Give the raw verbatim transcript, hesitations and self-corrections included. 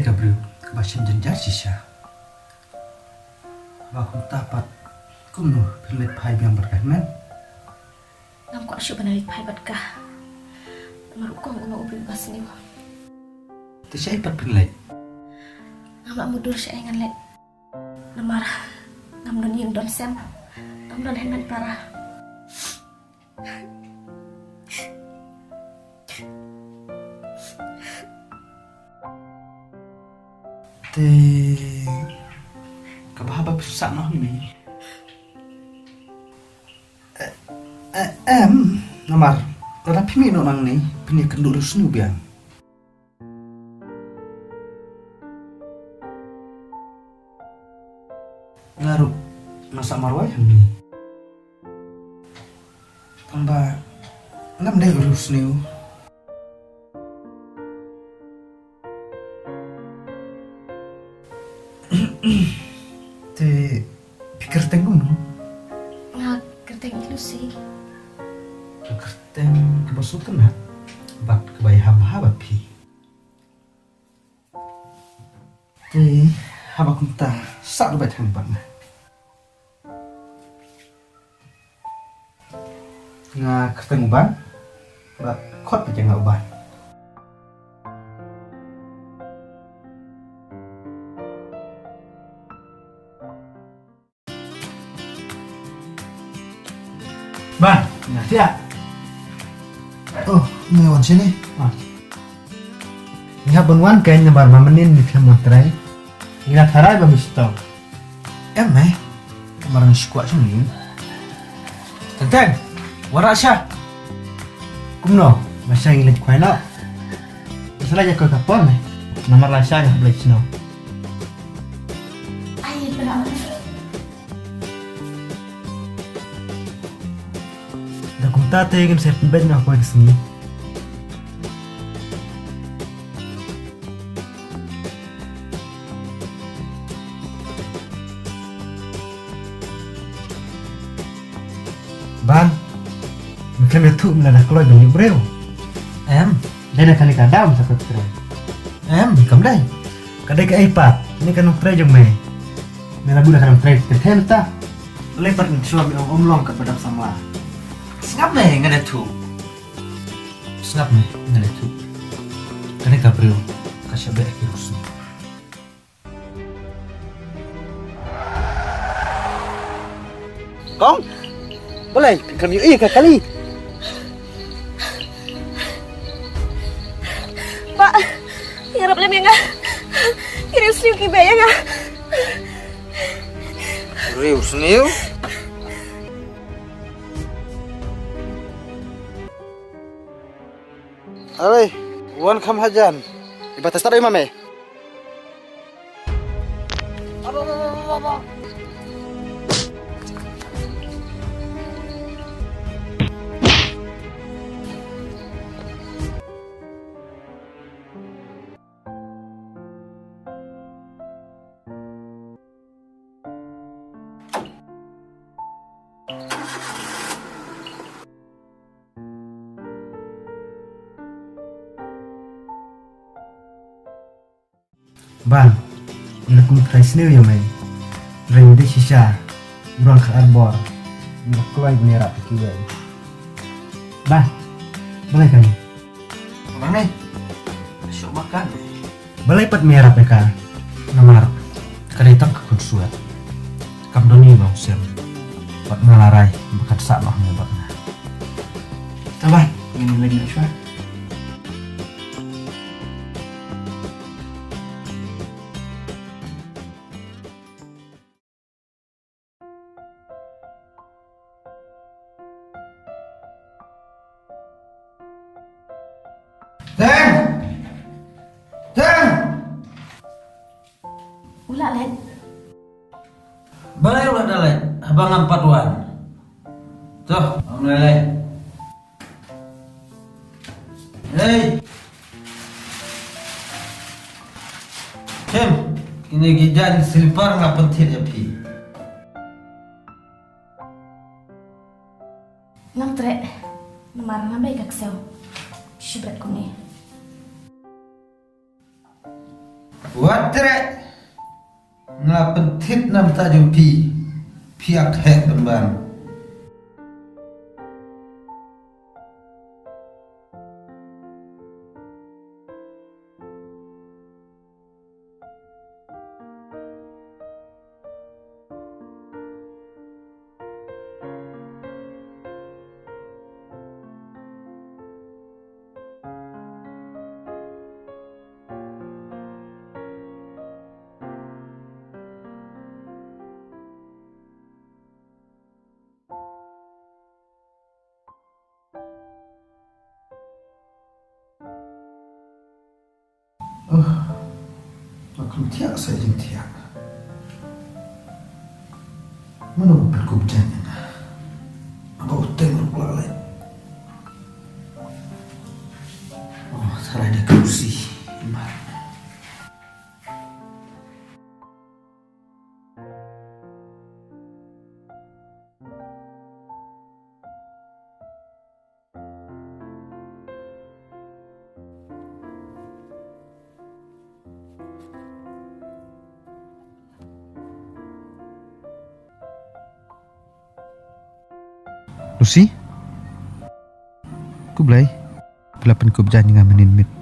Ka briew kaba shem jynjar shisha. Haba kumta pat kumno phin leit phai biang bad ka hynmen? Ngam kwah shuh ban leit phai bad ka. Namar u kong u long u briew uba sniew. Te shaei pat phin leit? Ngam lah mutdur shaei ngan leit. Namar ngam don ïing don sem, ngam don hynmen para. Te kaba haba phi sah noh hangne. Eh, eh, em, namar lada phi mih noh nangne phin ïakynduh riewsniew biang. Nga ruh nga sah marwei hangne. Tangba ngam dei u riewsniew. Te phi kyrteng kumno? Nga kyrteng i Lucy. Ka kyrteng kaba sngewtynnat bad kaba ïahap bha bad phi. Te haba kumta sah ruh beit hangne bad nga. Nga kyrteng u Ban bad khot beit ïa nga u Ban. Ban, nga thiah. Oh, me wan shane? Ah. Ngi hap ban wan kein namar ma mynnin ngi khlem wan trei. Ngi la tharai ba mi sdang. Em me. Namar ngi shu kwah shuh ngi. Teng teng. Wanrah sha. Kumno? Lashai ngi leit khwai noh. Sa la ïa koi ka por me. Namar lashai ngi hap leit shnong. Ai, pynah. Da kumta te ngin sa pynbeit noh ha kawei ka sngi. Ban, me khlem ïathuh me la da kloi ban ïoh briew? Em. Dei na kane ka daw me sa kloi trei? Em, kam dei. Ka dei kaei pat? Kane ka nongtrei jong me. Me la buh da ka nongtrei kynthei mynta. Balei pat ngan shuwa me ong ym long katba dap samla? Sngap me, ngan ïathuh. Sngap me, ngan ïathuh. Kane ka briew ka shah beh ïa ki riewsniew. Kong, balei phi khlem ïohi ïa ka kali? Bah, ïarap lem ïa nga. Ki riewsniew ki beh ïa nga. Riewsniew? Alei, wan kham hajan. Iba ta start ai ma me. Ban, ngi la kum trai sniew ïa me. Ring de shisha, urang kha arbor. Ngi la kloi bniarap kiwei. Ban, balei kane? Balei? Ka shoh makan. Balei pat me ïarap ïa ka? Namar ka dei tang ka khun suat. Kam don ïing long sem. Bad nga la rai ba kan sah noh hangne bad nga. Te Ban, ngin leit noh shuwa. Teng! Teng! U la leit. Balei u la da leit? Haba ngam pat wan. To, ym lei lei. Hei. Hem, kine ki jaiñ slipar nga pynthied ïa phi. Ngam treh, namar ngam dei ka ksiew. Shibret kumne. Wat treh. Nga la pynthit namar ta jong phi. Phi ïa kheh pynban. Oh, nga khlem thiah sa jingthiah. Mano ba pynkup jan ïa nga? Haba u Teng ruh la leit. Oh, tharai dei ka Lucy. Mar. Lucy? Khublei. Phi la pynkup jan ïa nga mynnin miet.